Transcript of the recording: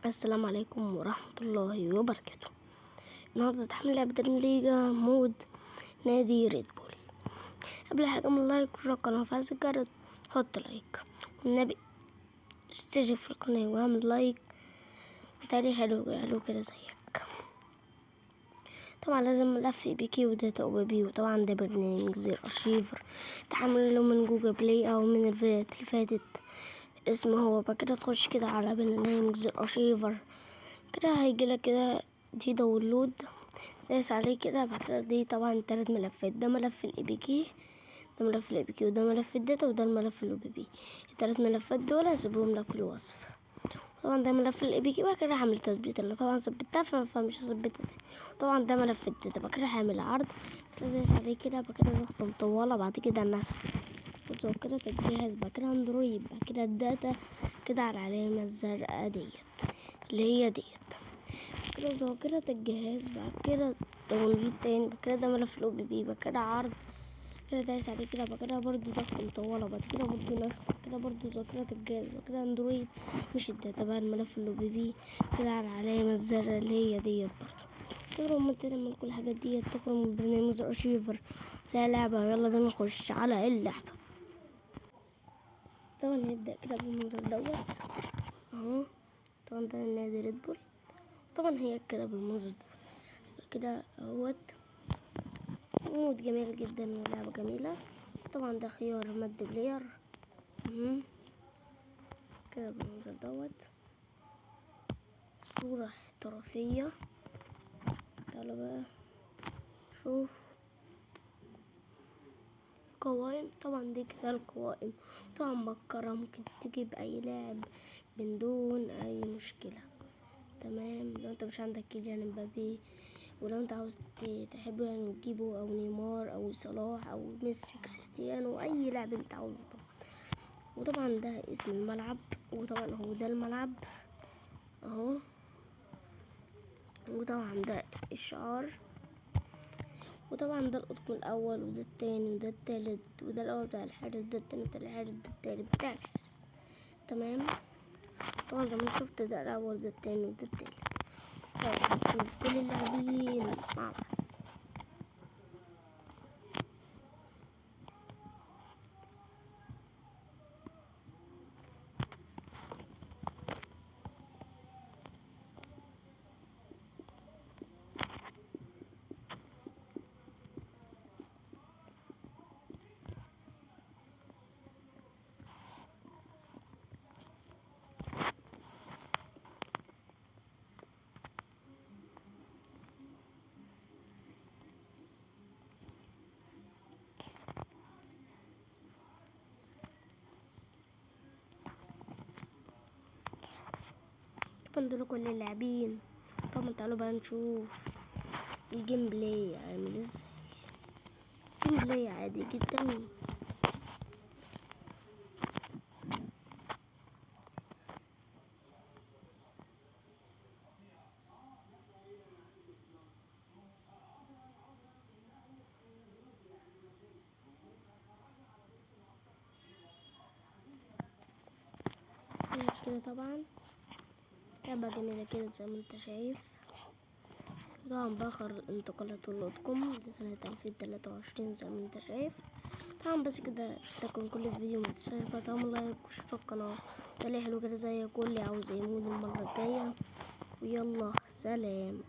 السلام عليكم ورحمة الله وبركاته. النهاردة تحميل لعبة الليجا mode نادي ريد بول. قبل حاجة من like واشتراك القناة وفعل الجرس، حط like والنبي اشترك في القناة واعمل like وتعليق حلو حلو كده زيك. طبعا لازم ملف APK و data OBB، وطبعا ده برنامج ZArchiver تحمله من Google Play او من الفيديوهات اللي فاتت اسمه هو. بعد كده تخش كده على برنامج ZArchiver كده، هيجيلك كده دي download، داس عليه كده. بعد كده دي طبعا 3 ملفات، ده ملف ال APK، ده ملف ال APK، وده ملف ال data، وده الملف ال OBB. التلات ملفات دول هسيبهم لك في الوصف. طبعا ده ملف ال APK، بعد كده هعمل تثبيت، انا طبعا ثبتها فمش هثبتها تاني. طبعا ده ملف ال data، بعد كده هعمل عرض كده، داس عليه كده. بعد كده ضغطه مطوله، بعد كده النسخ كده الجهاز، بعد كده Android، بعد كده ال data كده على العلامه الزرقاء ديت اللي هي ديت كده ذاكرة الجهاز. بعد كده download تاني، بعد كده ده ملف ال OBB، بعد كده عرض كده دايس عليه كده. بعد كده برضو ضغط مطولة، بعد كده برضو نسخ، بعد كده برضو ذاكرة الجهاز، بعد كده Android مش ال data بقى الملف ال OBB كده على العلامة الزرقاء اللي هي ديت برضو. تقدروا ما تعمل كل الحاجات ديت، تخرج من برنامج ZArchiver. لا لعبة، يلا بينا نخش على اللعبة. طبعا هنبدأ كده بالمنظر دوت اهو. طبعا ده النادي ريد بول، طبعا هي كده بالمنظر ده كده اهوت. mode جميل جدا ولعبة جميلة. طبعا ده خيار مد player كده بالمنظر دوت، صورة احترافية. تعالوا بقى شوف قوائم. طبعا دي كده القوائم. طبعا بكرة ممكن تجيب اي لاعب من دون اي مشكلة، تمام. لو انت مش عندك كيليان امبابي، ولو انت عاوز تحبه يعني تجيبه، او نيمار او صلاح او ميسي كريستيانو، اي لاعب انت عاوزه طبعا. وطبعا ده اسم الملعب، وطبعا هو ده الملعب اهو. وطبعا ده الشعار، وطبعا ده القطب الاول، وده التاني، وده التالت، وده الاول بتاع الحارس، وده التاني بتاع الحارس، وده التالت بتاع الحارس، تمام. طبعا زي ما انت شفت ده الاول، وده التاني، وده التالت. طيب نشوف كل اللاعبين مع بعض. طبعا دول كل اللاعبين. طبعا تعالوا بقى نشوف ال gameplay عامل ازاي. gameplay عادي جدا. كده طبعا لعبة جميلة كده زي ما انت شايف. طبعا بآخر الانتقالات واللوتكم لسنة 2023 زي ما انت شايف. طبعا بس كده تكون كل الفيديو، ما تنساش بقى تعمل like واشتراك القناة، تعليق حلو كده زي كل عاوز ايه mode المرة الجاية. ويلا سلام.